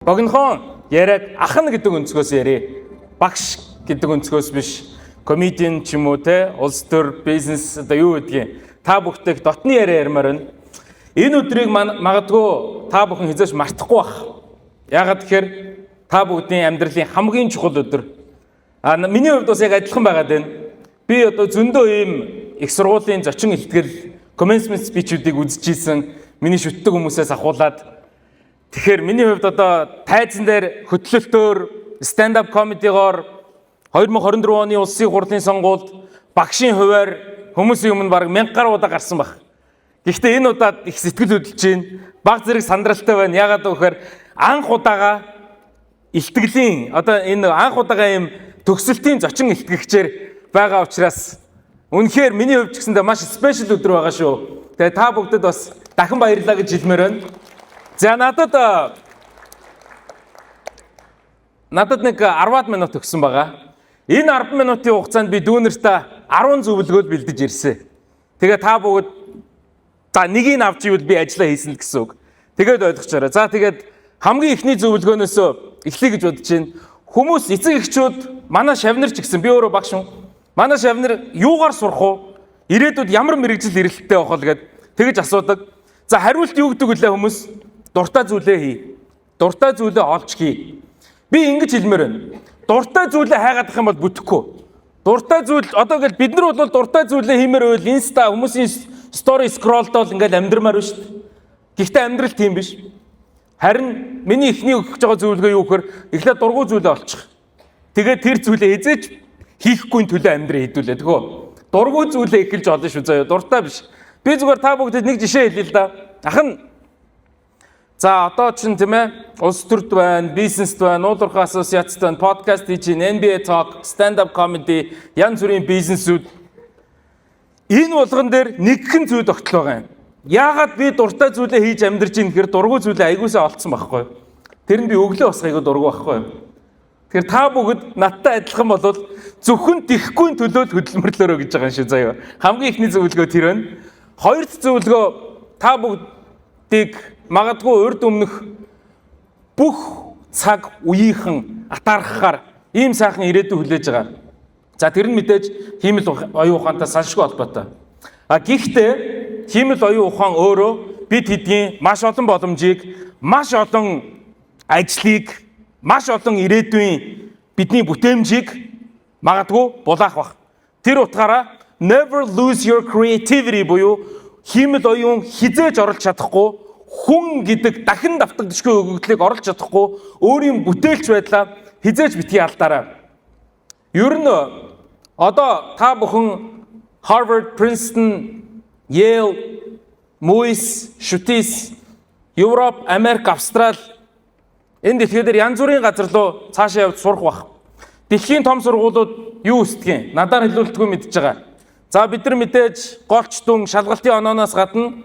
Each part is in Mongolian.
Богинохон яриаг ах нь гэдэг өнцгөөс ярив. Багш гэдэг өнцгөөс биш. Комедиан ч юм уу те, улс төр, бизнес одоо юу гэдгийг та бүхтэйг дотны яриа ярмаар байна. Энэ өдрийг магадгүй та бүхэн хэзээ ч мартахгүй бах. Яагаад тэгэхээр та бүгдийн амьдралын хамгийн чухал өдөр. А миний хувьд бас яг адилхан байгаад байна. Би одоо зөндөө ийм их сургуулийн зочин илтгэл, commencement speech-үүдийг үзчихсэн. Миний шүтдэг хүмүүсээс ахуулаад, тэгэхээр миний хувьд одоо тайзан дээр хөтлөлтөөр, stand up comedy-гоор, 2024 оны улсын хурлын сонгуульд багшийн хувиар хүмүүсийн өмнө бараг 1000 гаруй удаа гарсан баг. Гэхдээ энэ удаад их сэтгэл хөдлөж байна. Баг зэрэг сандралтай байна. Яагаад гэвэл анх удаага илтгэлийн, одоо энэ анх удаага ийм төгсөлтийн зочин илтгэгчээр байгаа учраас үнэхээр миний хувьд ч гэсэндээ маш special өдөр байгаа шүү. Тэгээ та бүгдэд бас дахин баярлалаа гэж хэлмээр байна. За, надад нэг 10-аад минут өгсөн байгаа. Энэ 10 минутын хугацаанд би дүүнерт 10 зөвлөгөөг бэлдэж ирсэн. Тэгээ та бүгд за нэгийг авч ивэл би ажиллаа хийсэн л гэсэн үг. Тэгээд ойлгочоорой. За, тэгээд хамгийн эхний зөвлөгөөнөөс эхлэе гэж бодож байна. Хүмүүс, эцэг эхчүүд, манай шавнар ч гэсэн, би өөрөө багш юм. Манай шавнар юугаар сурах уу? Ирээдүйд ямар мэргэжил эрэлттэй байх вэ гэд тэгэж асуудаг. За, хариулт юу гэдэг вүлээ хүмүүс? Дуртай зүйлээ хий. Дуртай зүйлээ олж хий. Би ингэж хэлмээр байна. Дуртай зүйлээ хайгаадах юм бол бүтэхгүй. Дуртай зүйл одоо ингээл бид нар бол дуртай зүйлээ хиймээр байвал Insta, хүмүүсийн story scroll дол ингээл амьдрмаар байна шүү дээ. Гэхдээ амьдрал тийм биш. Харин миний эхний өгөх гэж байгаа зөвлөгөө юу гэхээр эхлээд дургүй зүйлээ олчих. Тэгээд тэр зүйлээ хэзээ ч хийхгүй төлөө амьдраа хэдүүлээ. Тэгөө. Дургүй зүйлээ эхэлж олно шүү заяа. Дуртай биш. Би зүгээр та бүгдэд нэг жишээ хэлье л да. Ах нь. За, одоо чинь, тийм ээ, улс төрд байна, бизнест байна, Уул уурхай ассоциацид байна, подкаст хийж байна, NBA talk, stand up comedy, янз бүрийн бизнесүүд. Энэ болгон дээр нэгхэн зүйл тогтол байгаа юм. Яагаад би дуртай зүйлээ хийж амьдарч ийн гэхээр дургүй зүйлээ аягуулсаа олцсон байхгүй юу? Тэр нь би өглөө босох айгүй дургүй байхгүй юу? Тэгэхээр та бүгд надтай адилхан болвол зөвхөн тэхгүй төлөө л хөдөлмөрлөөрөө гэж байгаа юм шиг заяа. Хамгийн эхний зөвлөгөө тэр байна. Хоёр дахь зөвлөгөө: та бүгдийг магадгүй урд өмнөх бүх цаг үеийнхэн атаархахаар ийм сайхан ирээдүй хүлээж байгаа. За, тэр нь мэдээж хиймэл оюун ухаантай салшгүй холбоотой. А гэхдээ хиймэл оюун ухаан өөрөө бид хэдийн маш олон боломжийг, маш олон ажлыг, маш олон ирээдүйн бидний бүтээмжийг магадгүй булаах бах. Тэр утгаараа never lose your creativity буюу хиймэл оюун хэзээ ч оруулж чадахгүй, хүн гэдэг дахин давтагдашгүй өгөгдлийг оруулж чадахгүй өөрийн бүтээлч байдлаа хэзээ ч битгий алдаарай. Ер нь одоо та бүхэн Harvard, Princeton, Yale, MUIS, Шүтис, Европ, Америк, Австрал, энэ дэлхий дээр янз бүрийн газар руу цаашаа явж сурах бах. Дэлхийн том сургуулиуд юу хүсдэг юм? Надаар хэлүүлдэггүй мэдж байгаа. За, бид нар мэдээж голч дүн, шалгалтын онооноос гадна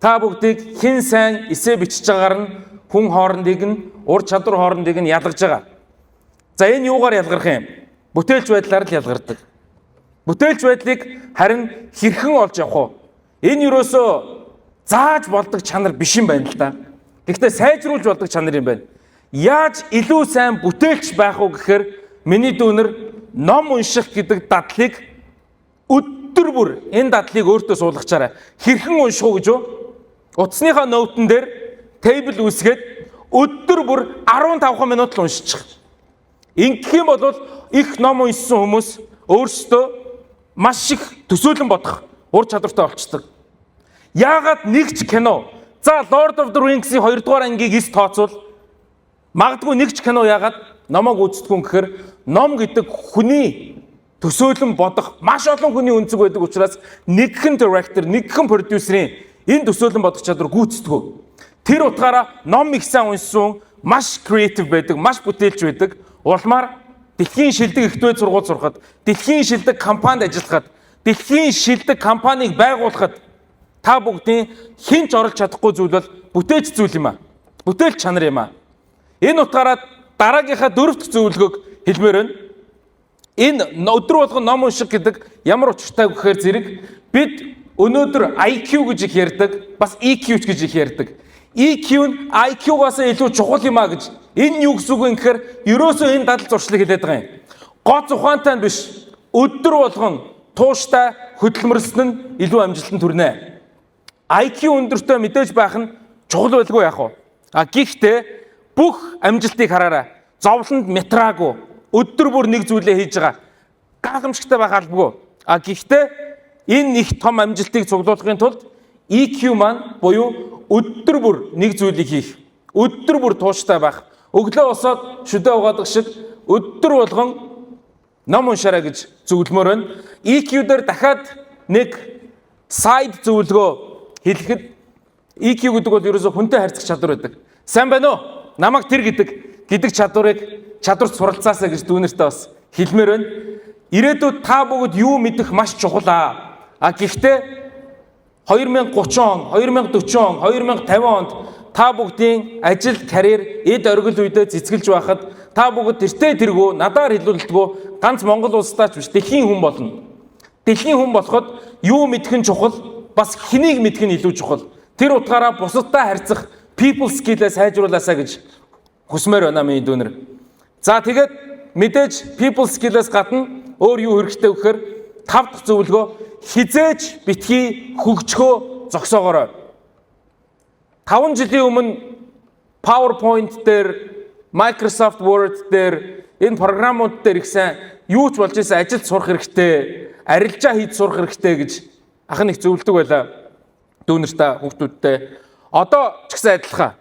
та бүгдийг хэн сайн эсээ бичиж байгаагаар нь хүн хоорондыг нь, ур чадвар хоорондыг нь ялгаж байгаа. За, энэ юугаар ялгарх юм? Бүтээлч байдлаар л ялгардаг. Бүтээлч байдлыг харин хэрхэн олж явах вэ? Энэ ерөөсөө зааж болдог чанар биш юм байна л да. Гэхдээ сайжруулж болдог чанар юм байна. Яаж илүү сайн бүтээлч байх вэ гэхээр миний дүүнер ном унших гэдэг дадлыг өдөр бүр, энэ дадлыг өөртөө суулгачаарай. Хэрхэн унших уу гэж юу? Утасныхаа note он дээр table үүсгээд өдөр бүр 15 минут л уншчих. Ингэх юм бол их ном уншсан хүмүүс өөрсдөө маш их төсөөлөн бодох ур чадвартай болчдөг. Яагаад нэг ч кино, за, Lord of the Rings-ийн 2 дугаар ангийг эс тооцвол магадгүй нэг ч кино яагаад номоог үздэггүй гэхээр ном гэдэг хүний төсөөлөн бодох маш олон хүний өнцөг байдаг учраас нэгхэн director, нэгхэн продюсерийн энэ төсөөлөн бодох чадвар гүйцэдэггүй. Тэр утгаараа ном их сайн уншсан маш creative байдаг, маш бүтээлч байдаг. Улмаар дэлхийн шилдэг их дээд сургууль сурахад, дэлхийн шилдэг компанид ажиллахад, дэлхийн шилдэг компанийг байгуулахад та бүгдийн хэн ч оруулж чадахгүй зүйл бол бүтээлч зүйл юм аа. Бүтээлч чанар юм аа. Энэ утгаараа дараагийнхаа дөрөв дэх зөвлөгөөг хэлмээр байна. Энэ өдөр болгон ном унших гэдэг ямар учиртай гэхээр зэрэг бид өнөөдөр IQ гэж их ярьдаг, бас EQ ч гэж их ярьдаг. EQ нь IQ-гаас илүү чухал юм а гэж. Энэ юу гэсэн үг вэ гэхээр ерөөсөө энэ дадал зуршлыг хэлээд байгаа юм. Гоц ухаантай нь биш, өдөр болгон тууштай хөдөлмөрлсөн нь илүү амжилтанд хүрнэ. IQ өндөртэй мэдээж байх нь чухал байлгүй яах вэ? А гэхдээ бүх амжилтыг хараарай. Зовлонд мятраагүй өдөр бүр нэг зүйлээ хийж байгаа. Гайхамшигтай байх албагүй. А гэхдээ энэ их том амжилтыг цуглуулахын тулд EQ маань буюу өдөр бүр нэг зүйлийг хийх, өдөр бүр тууштай байх, өглөө босоод шүдээ угаадаг шиг өдөр болгон ном уншаарай гэж зөвлөмөр байна. EQ дээр дахиад нэг side зөвлөгөө хэлэхэд EQ гэдэг бол ерөөсөө хүнтэй харьцах чадвар байдаг. Сайн байна уу? Намайг тэр гэдэг чадварыг чадварт суралцаасаа гэж дүүнертэй бас хэлмээр байна. Ирээдүйд та бүгд юу мэдэх маш чухал аа. А гэхдээ 2030 он, 2040 он, 2050 онд та бүгдийн ажил, карьер, эд оргил үедээ цэцгэлж байхад та бүгд тэртээ тэргүй надаар хэлүүлдэггүй ганц Монгол улсдаа ч биш, дэлхийн хүн болно. Дэлхийн хүн болоход юу мэдэх нь чухал, бас хэнийг мэдэх нь илүү чухал. Тэр утгаараа бусадтай харьцах people skill-ээ сайжруулаасаа гэж хүсмээр байна, миний дүүнер. За, тэгээд мэдээж people skill-ээс гадна өөр юу хэрэгтэй вэ гэхээр тав дахь зөвлөгөө: хэзээ ч битгий хөгжихөө зогсоогоорой. 5 жилийн өмнө PowerPoint дээр, Microsoft Word дээр, энэ програмууд дээр их сайн юу ч болж исэн ажил сурах хэрэгтэй, арилжаа хийж сурах хэрэгтэй гэж ах нэг зөвлөдөг байлаа. Дүүнертэй, хүүхдүүдтэй. Одоо ч гэсэн адилхан.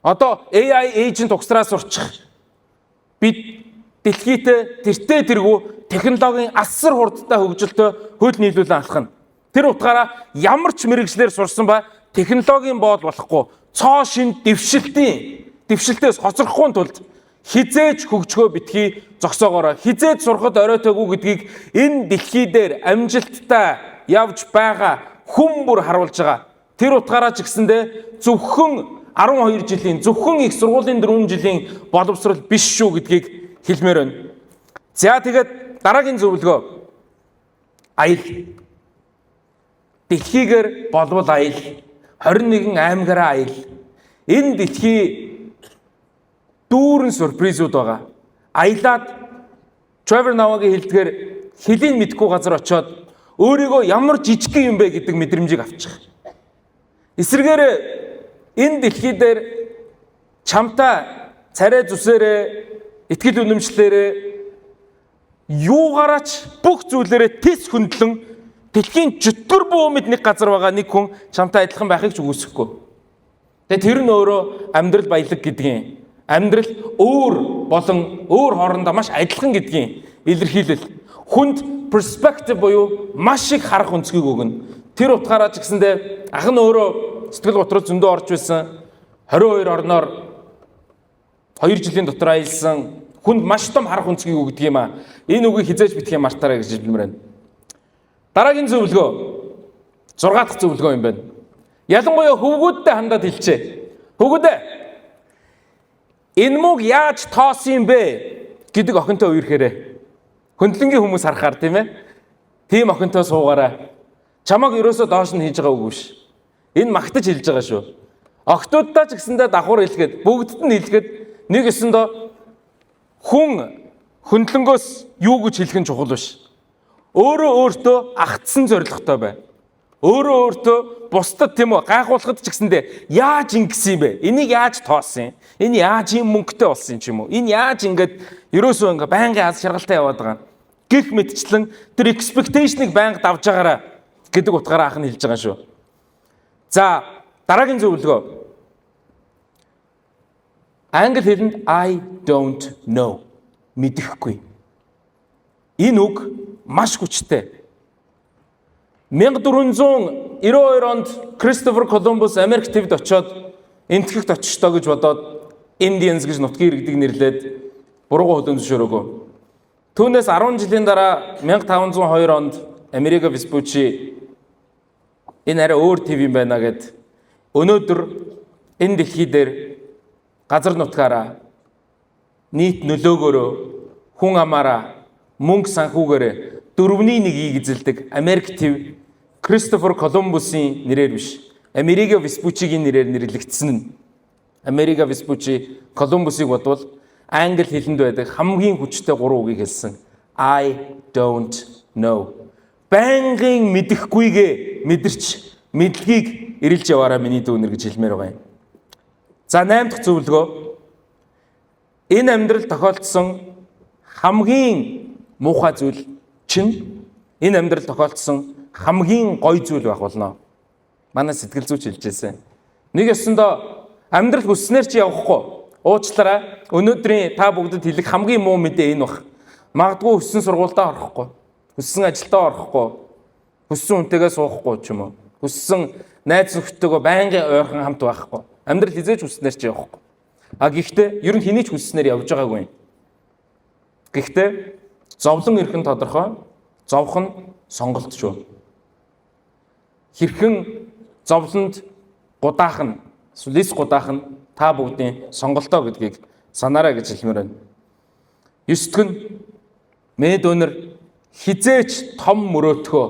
Одоо AI agent угсраа сурчих. Бид дэлхийдээ тэртээ тэргүй технологийн асар хурдтай хөгжилтэй хөл нийлүүлэн алхана. Тэр утгаараа ямар ч мэргэжлээр сурсан ба технологийн боол болохгүй цоо шинэ дэвшилтээс хоцрохгүй тулд хэзээ ч хөгжихөө битгий зогсоогоорой. Хэзээ ч сурахад оройтойгүй гэдгийг энэ дэлхий дээр амжилттай явж байгаа хүн бүр харуулж байгаа. Тэр утгаараа ч гэсэндээ зөвхөн 12 жилийн, зөвхөн их сургуулийн 4 жилийн боловсрол биш шүү гэдгийг хэлмээр байна. За, тэгээд дараагийн зөвлөгөө: аял. Дэлхийгээр болвол аял. 21 аймгаараа аял. Энэ дэлхий дүүрэн surprise үүд байгаа. Аялаад, Trevor Noah-гийн хэлдгээр, хэлийг мэдэхгүй газар очиод өөрийгөө ямар жижигхэн юм бэ гэдэг мэдрэмжийг авчих. Эсрэгээр энэ дэлхий дээр чамтай царай зүсээрээ, итгэл үнэмшлээрээ, юугаараач бүх зүйлээрээ тэс хөндлөн дэлхийн чөтгөр бөөмөд нэг газар байгаа нэг хүн чамтай адилхан байхыг ч үгүйсэхгүй. Тэгээ тэр нь өөрөө амьдрал баялаг гэдгийн, амьдрал өөр болон өөр хоорондоо маш адилхан гэдгийн илэрхийлэл. Хүнд perspective буюу маш их харах өнцгийг өгнө. Тэр утгаараа ч гэсэндээ ах нь өөрөө сэтгэл готрол зөндөө орж байсан. 22 орноор 2 жилийн дотор аялсан хүнд маш том харах өнцгийг өгдөг юм а. Энэ үгийг хэзээ ч битгий мартаарай гэж хэлмээр байна. Дараагийн зөвлөгөө, 6 дахь зөвлөгөө юм байна. Ялангуяа хөвгүүдтэй хандаад хэлчихэ. Хөвгүүдээ, энэ мууг яаж тоосон юм бэ гэдэг охинтой үерхээрээ. Хөндлөнгийн хүмүүс харахаар, тийм ээ. Тийм охинтой суугаарай. Чамаг ерөөсөө доош нь хийж байгаа үг биш. Энэ магтаж хэлж байгаа шүү. Охтуудаа ч гэсэндээ давхар хэлгээд, бүгдд нь хэлгээд, нэг өсөндөө хүн хөндлөнгөөс юу гэж хэлэх нь чухал биш. Өөрөө өөртөө агтсан зоригтой бай. Өөрөө өөртөө бусдад, тийм үү, гайхуулахад ч гэсэндээ яаж ингэсэн юм бэ? Энийг яаж тоосон юм? Энэ яаж юм мөнгөтэй болсон юм ч юм уу? Энэ яаж ингэж ерөөсөө ингээ байнгын аз жаргалтай яваад байгаа юм? Гэх мэтчлэн тэр expectation-ыг байнга давж байгаараа гэдэг утгаараа ах нь хэлж байгаа шүү. За, дараагийн зөвлөгөө. Англи хэлэнд "I don't know", мэдэхгүй. Энэ үг маш хүчтэй. 1492 онд Кристофер Колумбус Америк твд очиод Энэтхэгт очихдоо гэж бодоод Indians гэж нутгийн иргэдэг нэрлээд бурууга хүлээн зөвшөөрөөгүй. Түүнээс 10 жилийн дараа 1502 онд Америго Веспуччи энэ арай өөр төв юм байна гэд өнөөдөр энэ дэлхий дээр газар нутгаараа нийт нөлөөгөөрөө, хүн амаараа, мөнгө санхүүгээрээ дөрөвний нэгийг эзэлдэг Америк төв Кристофер Колумбусын нэрээр биш, Америго Веспуччигийн нэрээр нэрлэгдсэн нь. Америго Веспуччи Колумбусыг бодвол англи хэлэнд байдаг хамгийн хүчтэй гурван үгийг хэлсэн. "I don't know." Байнгын мэдэхгүйгээ мэдэрч, мэдлэгийг эрэлж яваараа, миний дүүнер, гэж хэлмээр байгаа юм. За, 8 дахь зөвлөгөө. Энэ амьдрал тохиолдсон хамгийн муухай зүйл чинь энэ амьдрал тохиолдсон хамгийн гоё зүйл байх болно. Манай сэтгэл зүйч хэлж байсан. Нэг ёсондоо амьдрал хүсснээр чи явахгүй. Уучлаарай. Өнөөдрийн та бүгдэд хэлэх хамгийн муу мэдээ энэ байх. Магадгүй хүссэн сургуульдаа орохгүй. Хүссэн ажилдаа орохгүй. Хүссэн хүнтэйгээ суухгүй ч юм уу. Хүссэн найз нөхдөдтэйгөө байнгын ойрхон хамт байхгүй. Амьдрал хэзээ ч хүсснээр чи явахгүй. А гэхдээ ер нь хэний ч хүсснээр явж байгаагүй юм. Гэхдээ зовлон ирэх нь тодорхой, зовх нь сонголт шүү. Хэрхэн зовлонд гудаах нь, эсвэл эс гудаах нь та бүгдийн сонголтоо гэдгийг санаарай гэж хэлмээр байна. Есдэг нь мэдөнөр хэзээ ч том мөрөөдөхөө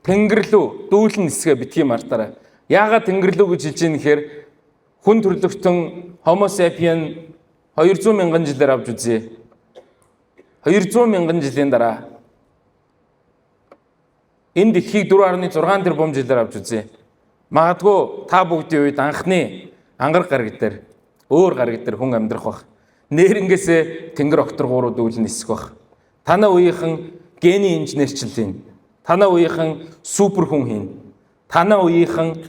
тэнгэр лүү дүүлэн нисэхээ битгий мартаарай. Яагаад тэнгэр лүү гэж хэлж ийм гэхээр хүн төрлөختөн Homo sapien 200 мянган жилээр авч үзье. 200 мянган жилийн дараа энэ дэлхийг 4.6 тэрбум жилээр авч үзье. Магадгүй та бүгдийн үед анхны ангараг гараг дээр, өөр гараг дээр хүн амьдрах байх. Нэрнгээсээ тэнгэр огторгуурууд дүүлэн нисэх байх. Танай үеийнхэн генийн инженерчил хийн. Танай үеийнхэн супер хүн хийн. Танай үеийнхэн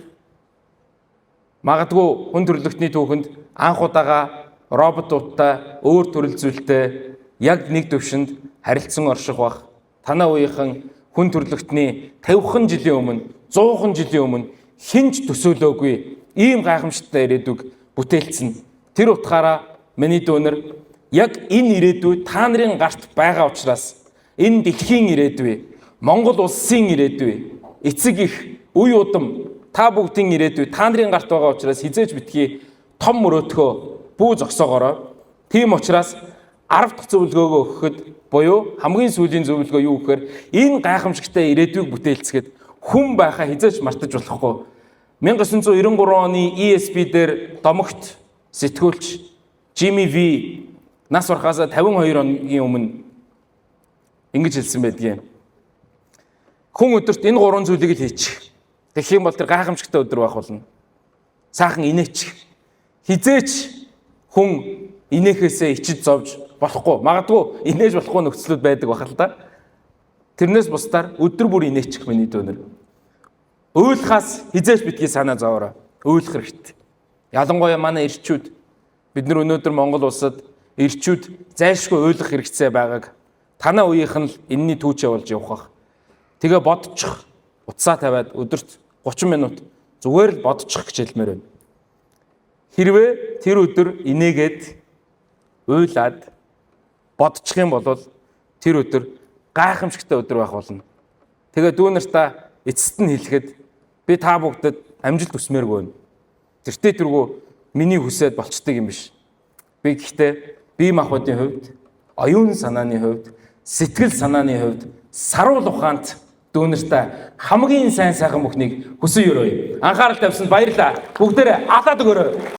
магадгүй хүн төрөлхтний түүхэнд анх удаага роботуудтай, өөр төрөл зүйлтэй яг нэг төвшөнд харилцан орших байх. Танай үеийнхэн хүн төрөлхтний 50 жилийн өмнө, 100 жилийн өмнө хэн ч төсөөлөөгүй ийм гайхамшигтай ирээдүйг бүтээлцэн. Тэр утгаараа, миний дүүнер, яг энэ ирээдүй та нарын гарт байгаа учраас энэ дэлхийн ирээдүй, Монгол улсын ирээдүй, эцэг их, үе удам та бүгдийн ирээдүй та нарын гарт байгаа учраас хэзээ ч битгий том мөрөөдөхөө бүү зогсоогоорой. Тийм учраас 10 дахь зөвлөгөөгөө өгөхөд буюу хамгийн сүүлийн зөвлөгөө юу гэхээр энэ гайхамшигтай ирээдүйг бүтээлцэхэд хүн байхаа хэзээ ч мартаж болохгүй. 1993 оны ESP дээр домогт сэтгүүлч Jimmy V нас барахаас 52 хоногийн өмнө ингэж хэлсэн байдгийн. Хүн өдөрт энэ гурван зүйлийг л хийчих. Тэгэх юм бол тэр гайхамшигтай өдөр байх болно. Сайхан инээчих. Хэзээ ч хүн инээхээсээ ичиж зовж болохгүй. Магадгүй инээж болохгүй нөхцлүүд байдаг байх л да. Тэрнээс бусдаар өдөр бүр инээчих, миний дүүнер. Уйлахаас хэзээ ч битгий санаа зовоорой. Уйлах хэрэгтэй. Ялангуяа манай эрчүүд, бид нар өнөөдөр Монгол улсад эрчүүд зайлшгүй уйлах хэрэгцээ байгааг танай үеийнх нь л энэний түүчээ болж явах байх. Тэгээ бодчих. Утсаа тавиад өдөрт 30 минут зүгээр л бодчих гэж хэлмээр байна. Хэрвээ тэр өдөр инээгээд, уйлаад, бодчих юм бол тэр өдөр гайхамшигтай өдөр байх болно. Тэгээ дүү нартаа эцэст нь хэлэхэд би та бүгдэд амжилт хүсмээргүй байна. Тэртээ тэргүй миний хүсээд болчдөг юм биш. Би гэхдээ бие махбодын хувьд, оюун санааны хувьд, сэтгэл санааны хувьд саруул ухаант дүү нартай хамгийн сайн сайхан бүхнийг хүсэн ёроё. Анхаарал тавьсанд баярлалаа. Бүгдээрээ алаад өгөөрэй.